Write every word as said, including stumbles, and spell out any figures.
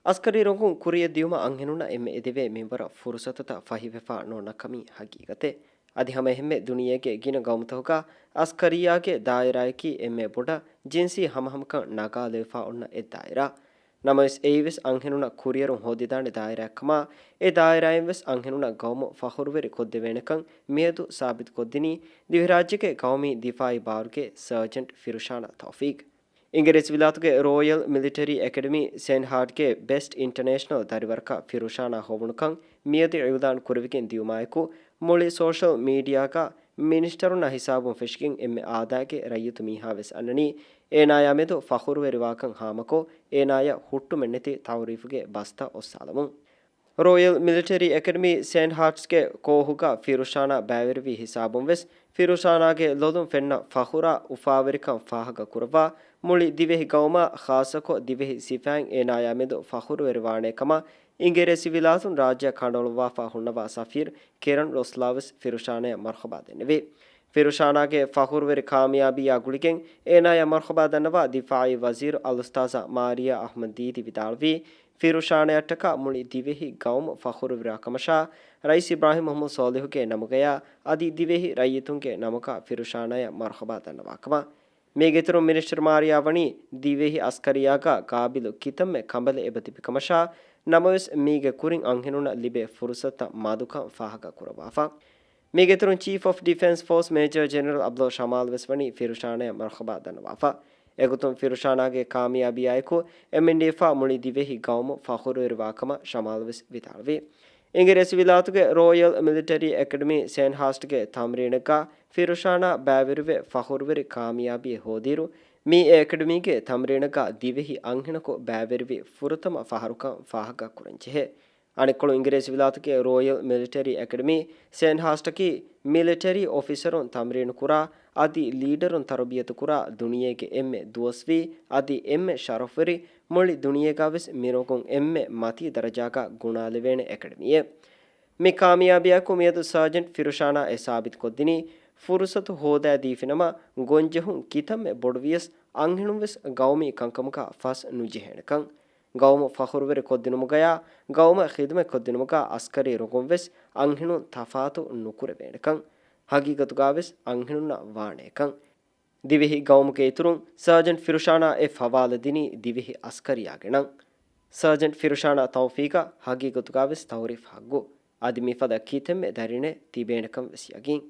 އަސްކަރީ ރޮނގުން ކުރިއަށް ދިޔުމަށް އަންހެނުންނަށް އެންމެ އެދެވޭ މިންވަރަށް ފުރުސަތުތައް ފަހިވެފާ ނޯންނަ ކަމީ ހަގީގަތެއް. އަދި ހަމަ އެހެންމެ ދުނިޔޭގެ ގިނަ ގައުމުތަކުގަ އަސްކަރިއްޔާގެ ދާއިރާއަކީ އެންމެ ބޮޑަށް ޖިންސީ ހަމަހަމަކަން ނަގާލެވިފާ އޮންނަ އެއް ދާއިރާ. ނަމަވެސް އެއީވެސް އަންހެނުންނަށް ކުރިއެރުން ހޯދިދާނެ ދާއިރާއެއްކަމާ، އެ ދާއިރާއިންވެސް އަންހެނުންނަށް ގައުމު ފަޚުރުވެރި ކޮށްދެވޭނެކަން މިއަދު ސާބިތުކޮށްދިނީ ދިވެހިރާއްޖޭގެ ގައުމީ ދިފާއީ ބާރުގެ ސާޖެންޓް ފިރުޝާނާ ތައުފީޤް. އިނގިރޭސިވިލާތުގެ ރޯޔަލް މިލިޓަރީ އެކަޑަމީ ސޭންޑްހާޓްގެ ބެސްޓް އިންޓަރނޭޝަނަލް ދަރިވަރަކަށް ފިރުޝާނާ ހޮވުނުކަން މިއަދު އިޢުލާން ކުރެވިގެން ދިޔުމާއެކު، މުޅި ސޯޝަލް މީޑިއާގަ މިނިސްޓަރުންނާ ހިސާބުން ފެށިގެން އެންމެ އާދައިގެ ރައްޔިތު މީހާވެސް އަންނަނީ، އޭނާޔާ މެދު ފަޚުރުވެރިވާކަން ހާމަކޮށް، އޭނާޔަށް ހުއްޓުމެއްނެތި ތައުރީފުގެ ބަސްތައް އޮއްސާލަމުން. ރޯޔަލް މިލިޓަރީ އެކަޑަމީ ސޭންޑްހާޓްސްގެ ކޯހުގަ ފިރުޝާނާ ބައިވެރިވި ހިސާބުން ވެސް، ފިރުޝާނާގެ ލޮލުން ފެންނަ ފަޚުރާ އުފާވެރިކަން ފާހަގަ ކުރައްވާ، މުޅި ދިވެހި ގައުމާ ޚާއްޞަކޮށް ދިވެހި ސިފައިން އޭނާޔާ މެދު ފަޚުރުވެރިވާނޭ ކަމަށް އިނގިރޭސިވިލާތުން ރާއްޖެއަށް ކަނޑައުޅުއްވާފަ ހުންނަވާ ސަފީރު ކެރަން ރޮސްލާ ވެސް ފިރުޝާނާޔަށް މަރުޙަބާ ދެންނެވި. ފިރުޝާނާގެ ފަޚުރުވެރި ކާމިޔާބީއާ ގުޅިގެން އޭނާޔަށް މަރުޙަބާ ދަންނަވާ ދިފާއީ ވަޒީރު އަލްއުސްތާޛާ މާރިޔާ އަޙްމަދީދީ ވިދާޅުވީ، ފިރުޝާނާޔަށްޓަކާ މުޅި ދިވެހި ގައުމު ފަޚުރުވެރިވާ ކަމަށާ، ރައީސް އިބްރާހިމް މުޙައްމަދު ސޯލިހުގެ ނަމުގަޔާ އަދި ދިވެހި ރައްޔިތުންގެ ނަމުގަ ފިރުޝާނާޔަށް މަރުޙަބާ ދަންނަވާ ކަމަށް. މީގެއިތުރުން މިނިސްޓަރު މާރިޔާ ވަނީ ދިވެހި އަސްކަރިއްޔާގަ ގާބިލު ކިތަންމެ ކަނބަލެއް އެބަތިބި ކަމަށާ، ނަމަވެސް މީގެ ކުރިން އަންހެނުންނަށް ލިބޭ ފުރުސަތުތައް މަދުކަން ފާހަގަ ކުރައްވާފަ. މީގެއިތުރުން ޗީފް އޮފް ޑިފެންސް ފޯސް މޭޖަރ ޖެނެރަލް އަބްދުﷲ ޝަމާލް ވެސް ވަނީ ފިރުޝާނާޔަށް މަރުޙަބާ ދަންނަވާފަ. އެގޮތުން ފިރުޝާނާގެ ކާމިޔާބީއާއެކު އެމްއެންޑީއެފްއާ މުޅި ދިވެހި ގައުމު ފަޚުރުވެރިވާ ކަމަށް ޝަމާލް ވެސް ވިދާޅުވި. އިނގިރޭސިވިލާތުގެ ރޯޔަލް މިލިޓަރީ އެކަޑަމީ ސޭންޑްހާސްޓްގެ ތަމްރީނެއްގަ ފިރުޝާނާ ބައިވެރިވެ ފަޚުރުވެރި ކާމިޔާބީއެއް ހޯދިއިރު، މި އެ އެކަޑަމީގެ ތަމްރީނަކަށް ދިވެހި އަންހެނަކު ބައިވެރިވި ފުރަތަމަ ފަހަރުކަން ފާހަގަ ކުރަންޖެހޭ. އަނެއްކޮޅު އިނގިރޭސިވިލާތުގެ ރޯޔަލް މިލިޓަރީ އެކަޑަމީ ސޭންޑްހާސްޓަކީ މިލިޓަރީ އޮފިސަރުން ތަމްރީނުކުރާ އަދި ލީޑަރުން ތަރުބިޔަތުކުރާ ދުނިޔޭގެ އެންމެ ދުވަސްވީ އަދި އެންމެ ޝަރަފްވެރި، މުޅި ދުނިޔޭގަވެސް މިރޮނގުން އެންމެ މަތީ ދަރަޖާގަ ގުނާލެވޭނެ އެކަޑަމީއެއް. މި ކާމިޔާބީއާއެކު މިއަދު ސާޖެންޓް ފިރުޝާނާ އެ ސާބިތުކޮށްދިނީ، ފުރުސަތު ހޯދައިދީފިނަމަ، ގޮންޖެހުން ކިތަންމެ ބޮޑުވިޔަސް އަންހެނުންވެސް ގައުމީ ކަންކަމުގަ ފަސް ނުޖެހޭނެކަން. ގައުމު ފަޚުރުވެރި ކޮށްދިނުމުގަޔާ، ގައުމަށް ޚިދުމަތް ކޮށްދިނުމުގަ އަސްކަރީ ރޮނގުންވެސް އަންހެނުން ތަފާތު ނުކުރެވޭނެކަން. ހަގީގަތުގަވެސް އަންހެނުންނަށް ވާނޭކަން. ދިވެހި ގައުމުގެ އިތުރުން ސާޖެންޓް ފިރުޝާނާ އެ ފަވާލަ ދިނީ ދިވެހި އަސްކަރިއާގެ ނަން. ސާޖެންޓް ފިރުޝާނާ ތައުފީޤަށް ހަގީގަތުގަވެސް ތައުރީފް ހައްގު. އަދި މިފަދަ ކިތަންމެ ދަރިނެއް ތިބޭނެކަން ވެސް ޔަގީން.